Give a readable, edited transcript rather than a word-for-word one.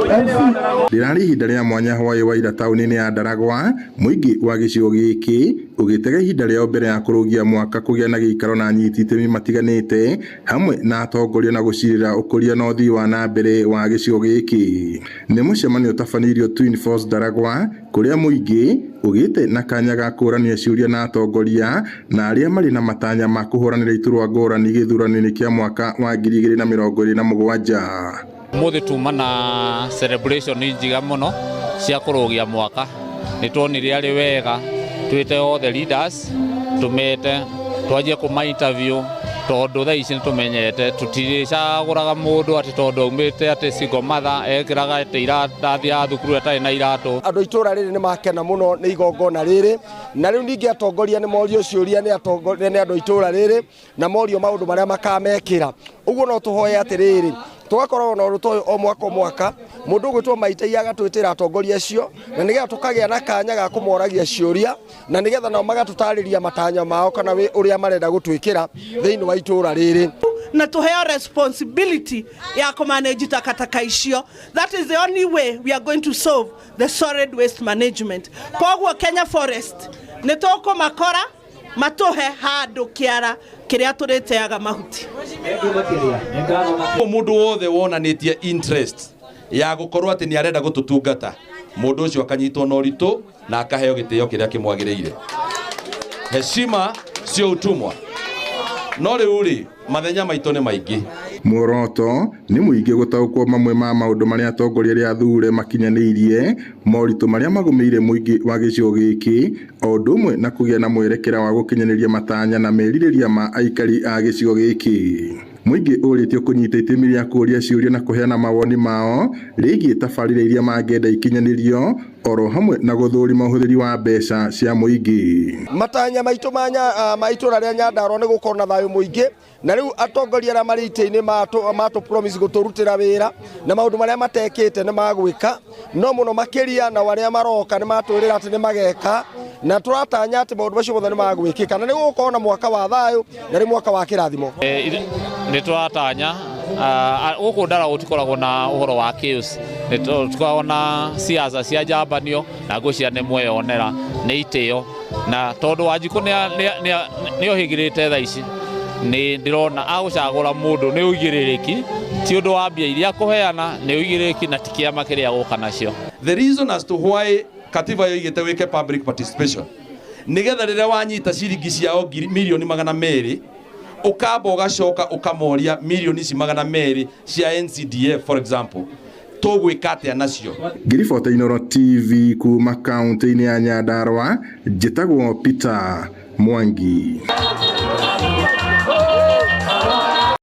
Rĩrarĩ ihinda rĩa mwanya hwaĩ wa ira taũni-inĩ ya Ndaragwa, mũingĩ wa gĩcigo gĩkĩ ũgĩtega ihinda rĩao mbere ya kũrũgia mwaka kũgĩa na gĩikaro na anyiti itemi matiganĩte hamwe na atongoria na gũcirĩra ũkũria na ũthii wa na mbere wa gĩcigo gĩkĩ. Nĩ mũcemanio ũtabanĩirio Twin Falls Ndaragwa, kũrĩa mũingĩ ũgĩte na kanya ga kũũrania ciũria na atongoria na arĩa marĩ na matanya ma kũhũranĩra iturwa ngũrani gĩthurano-inĩ kĩa mwaka wa 2027. Mũthĩ tuma na celebration njega mũno cia kũrũgia mwaka. Nĩ tuonire arĩ wega twĩte all the leaders, tũmete twanjie kũma interview, tondũ thaa ici nĩ tũmenyete tũtirĩcagũraga mũndũ atĩ tondũ aumĩte atĩ single mother, ekĩraga atĩ irathiaga thukuru atarĩ na iratũ. Andũ a itũra rĩrĩ nĩ makena mũno nĩ igongona rĩrĩ, na rĩu ningĩ atongoria nĩ morio ciũria nĩ atongoria nĩ andũ a itũra rĩrĩ, na morio maũndũ marĩa makamekĩra. Ũguo no tũhoe atĩrĩrĩ, tũgakoragwo na ũndũ ta ũyũ o mwaka o mwaka, mũndũ ũgwĩtwo Maitei agatwĩtĩra atongoria acio, na nĩgetha tũkagĩa na kanya ga kũmoragia ciũria, na nĩgetha nao magatũtarĩria matanya mao kana ũrĩa marenda gũtwĩkĩra thĩinĩ wa itũra rĩrĩ. Na tuheo responsibility ya kũmanage takataka icio. That is the only way we are going to solve the solid waste management. Koguo Kenya Forest nĩ tũkũmakora matũhe handũ kĩara kĩrĩa tũrĩteaga mahuti. Mũndũ wothe wonanĩtie interest ya gũkorwo atĩ nĩ arenda gũtũtungata, mũndũ ũcio akanyitwo na ũritũ na akaheo gĩtĩo kĩrĩa kĩmwagĩrĩire. Heshima sio utumwa. No rĩu rĩ, mathenya maitũ nĩ maingĩ. Muoroto nĩ mũingĩ gũtaũkwo mamwe ma maũndũ marĩa atongoria arĩa athure makinyanĩirie, moritũ marĩa magũmĩire mũingĩ wa gĩcigo gĩkĩ, o ũndũ ũmwe na kũgĩa na mwerekera wa gũkinyanĩria matanya na merirĩria ma aikari a gĩcigo gĩkĩ. Mũingĩ ũrĩtio kũnyita itemi rĩa kũũria ciũria na kũheana mawoni mao rĩgiĩ tabarĩra iria mangĩenda ikinyanĩrio, oro hamwe na gũthũrima ũhũthĩri wa mbeca cia mũingĩ. Matanya maitũ ma itũra rĩa Nyandarua nĩ gũkorwo na thayũ mũingĩ, na rĩu atongoria arĩa marĩ itĩ-inĩ matũ promise gũtũrutĩra wĩra, na maũndũ marĩa matekĩte nĩ magwĩka, no mũno makĩria na arĩa maroka nĩ matwĩrĩra atĩ nĩ mageka, na tũratanya atĩ maũndũ macio mothe nĩ magwĩkĩka, na nĩ gũgũkorwo na mwaka wa thayũ na nĩ mwaka wa kĩrathimo. Nĩ tũratanya gũkũ Ndaragwa gũtikoragwo na ũhoro wa chaos, nĩ tũkoragwo na siasa cia njambanio, na ngwĩciria nĩ mweyonera nĩ itĩo, na tondũ Wanjikũ nĩ ohĩgĩrĩte thaa ici, nĩ ndĩrona agũcagũra mũndũ nĩ ũigĩrĩrĩki, ti ũndũ wa mbia iria kũheana, nĩ ũigĩrĩrĩki na ti kĩama kĩrĩa gũka nacio. The reason as to why katiba yoigĩte wĩke public participation, nĩgetha rĩrĩa wanyita ciringi ciao 200,000,000, ũkamba ũgacoka ũkamoria mirioni ici 200 cia NCDF, for example, tũgwĩka atĩa nacio. Ngĩribota Inooro TV kuma kaunti-inĩ ya Nyandarua, njĩtagwo Peter Mwangi.